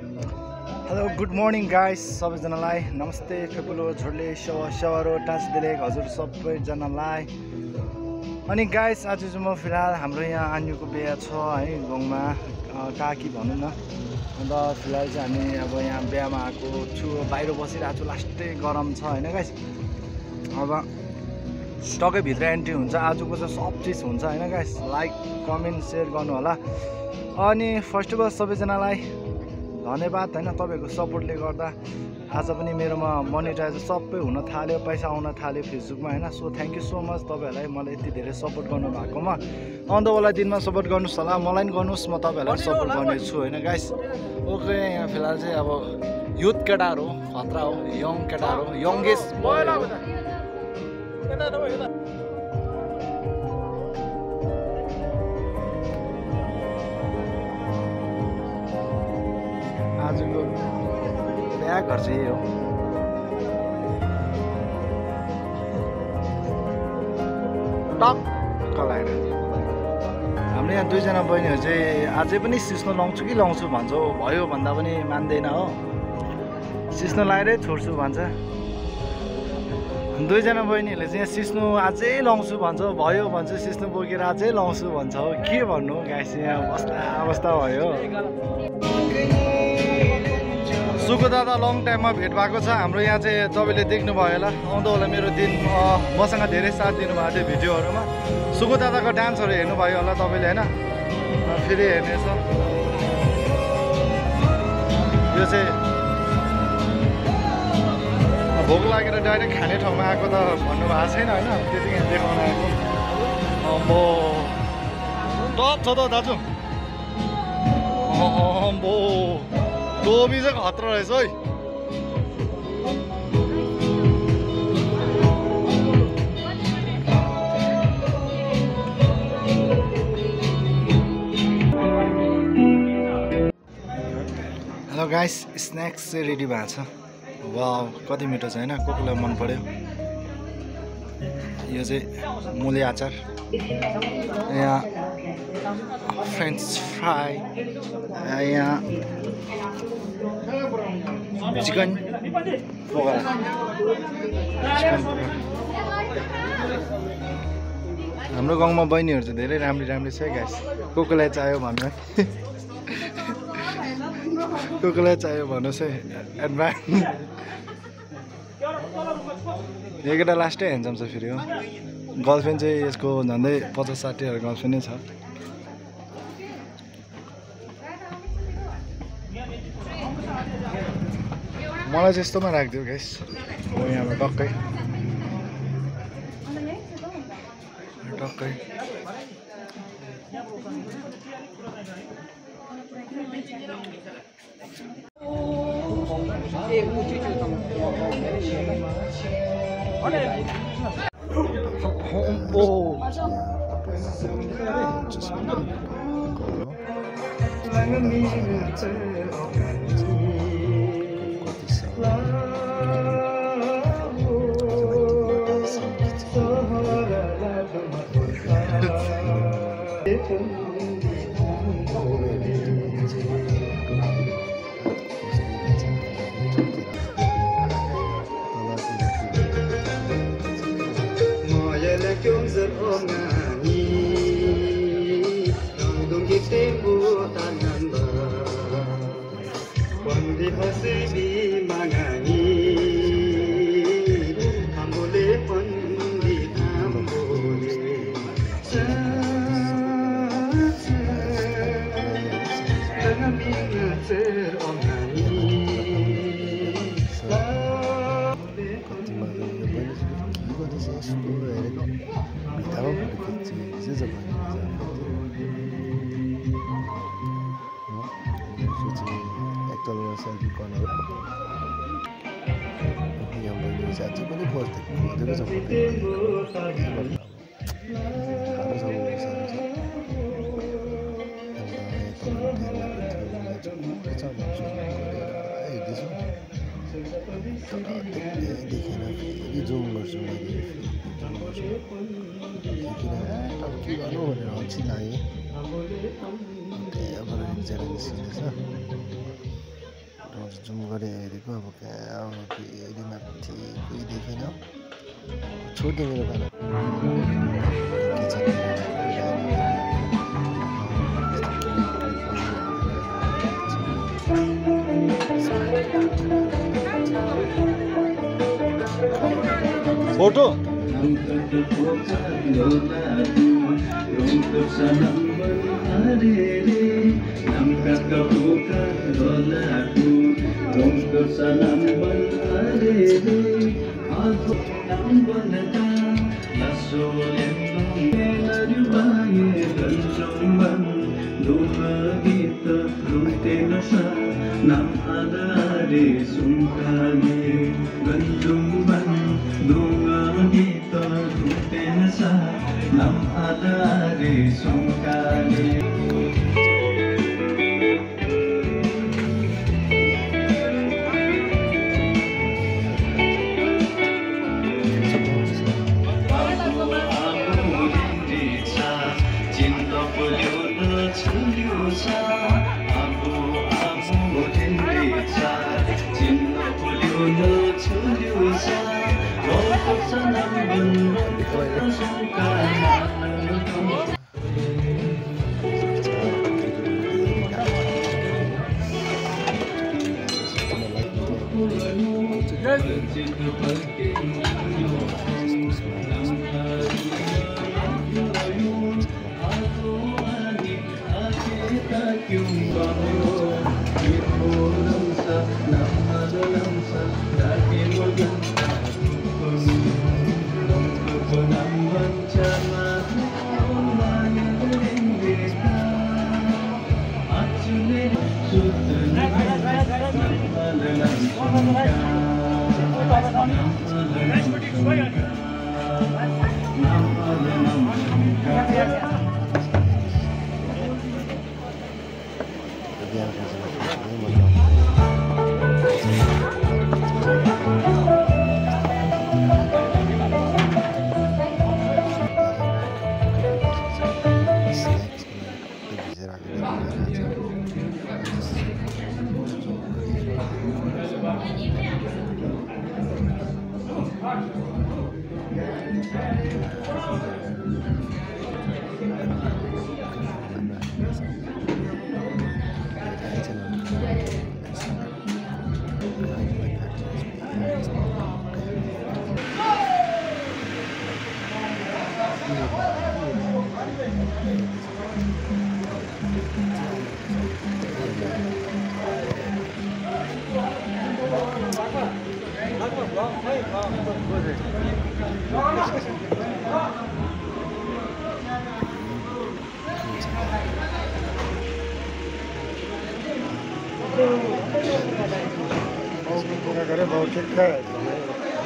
Hello good morning guys सबैजनालाई नमस्ते ठुलो झोडले सवारो टाँसिदिले हजुर सबैजनालाई। अनि गाइस आज चाहिँ म फिलहाल हाम्रो यहाँ आन्युको बिहा छ है गाउँमा काकी भनौँ न। अन्त फिलहाल चाहिँ हामी अब यहाँ बिहामा आएको छु, बाहिर बसिरहेको छु, लास्टै गरम छ होइन गाइस। अब टक्कै भित्र एन्ट्री हुन्छ, आजको चाहिँ सब चिज हुन्छ होइन गाइस। लाइक कमेन्ट सेयर गर्नु होला। अनि फर्स्ट अफ अल सबैजनालाई धन्यवाद होइन, तपाईँहरूको सपोर्टले गर्दा आज पनि मेरोमा मोनेटाइज सबै हुन थाल्यो, पैसा आउन थाल्यो फेसबुकमा होइन। So thank you so much तपाईँहरूलाई मलाई यति धेरै सपोर्ट गर्नु भएकोमा। आउँदोवाला दिनमा सपोर्ट गर्नुहोस् होला, मलाई पनि गर्नुहोस्, म तपाईँहरूलाई सपोर्ट गर्नेछु होइन गाइस। ओके, यहाँ फिलहाल चाहिँ अब युथ केटाहरू हो, खतरा हो, यङ केटाहरू हो, यङ्गेस्ट आजको बिहा घर चाहिँ यही हो। टक्क लागेर हाम्रो यहाँ दुईजना बहिनीहरू चाहिँ अझै पनि सिस्नो लाउँछु कि लाउँछु भन्छ, भयो भन्दा पनि मान्दैन हो, सिस्नो लगाएरै छोड्छु भन्छ। दुईजना बहिनीहरूले चाहिँ सिस्नो अझै लाउँछु भन्छ, भयो भन्छ, सिस्नो बोकेर अझै लाउँछु भन्छ हो। के भन्नु गाइस, यहाँ अवस्था भयो। सुको दादा लङ टाइममा भेट भएको छ हाम्रो यहाँ चाहिँ, तपाईँले देख्नुभयो होला, आउँदो होला मेरो दिन मसँग धेरै साथ दिनुभएको थियो भिडियोहरूमा। सुको दादाको डान्सहरू हेर्नुभयो होला तपाईँले होइन, फेरि हेर्नेछ। यो चाहिँ भोक लागेर डाइरेक्ट खाने ठाउँमा आएको त भन्नुभएको छैन होइन, त्यतिकै देखाउन आएको। अम्बो टप छ त दाजु, अम्बो टोपी चाहिँ खतरा रहेछ है। हेलो गाइस, स्न्याक्स चाहिँ रेडी भएको छ। वाउ कति मिठो छ होइन, को कोलाई मन पर्यो। यो चाहिँ मुले अचार, यहाँ फ्रेन्च फ्राई, यहाँ चिकन पकौडा, हाम्रो गाउँमा बहिनीहरू चाहिँ धेरै राम्री छ गाइस। को कोलाई चाहियो भन्नु, को कोलाई चाहियो भन्नुहोस् है एडभान्स। यो केटा लास्टै ह्यान्डसम छ फेरि हो। गर्लफ्रेन्ड चाहिँ यसको झन्डै 50-60 गर्लफ्रेन्ड नै छ। मलाई चाहिँ यस्तोमा राखिदियो गाइस, हो यहाँमा टक्कै टक्कै। जुम गर्छु मैले, के गर्नु भनेर अल्छी लाग्यो। त्यहाँबाट एकजना निस्किँदैछ। जुम गरेर हेरेको अब कहाँ अब फेरि माथि कोही देखेन छोडिदियो मेरो गाना फोटो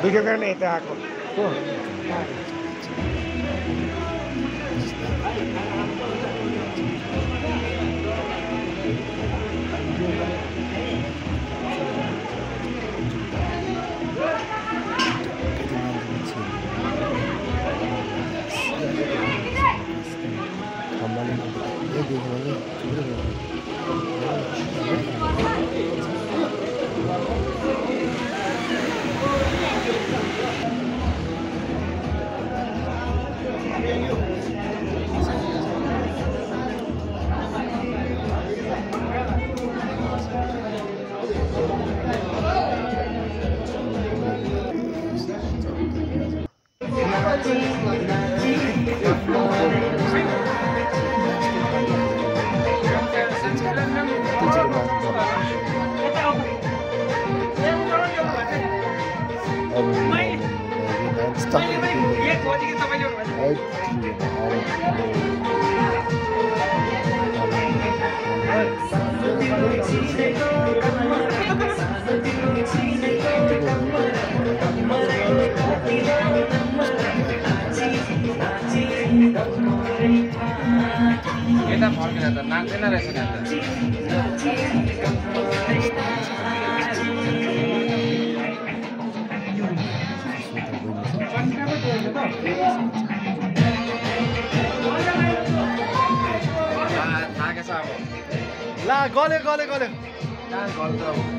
भिडियो गर्न यता आएको यता फर्केर त नाच्दैन रहेछ नि ला गल्यो गल्यो गल्यो कहाँ घल्छ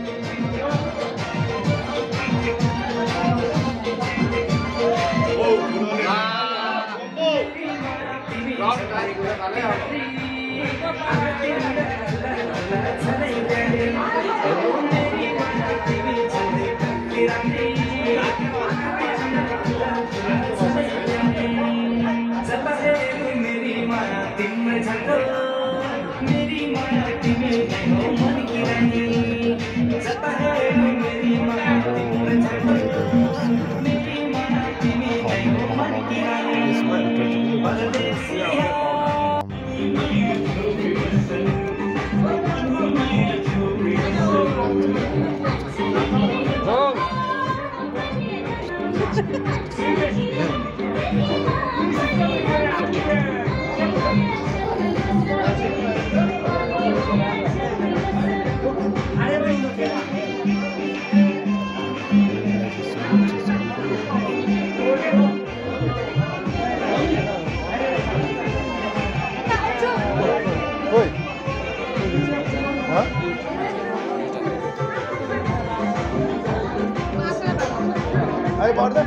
Ayo, border.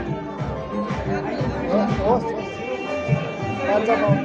Oh, oh.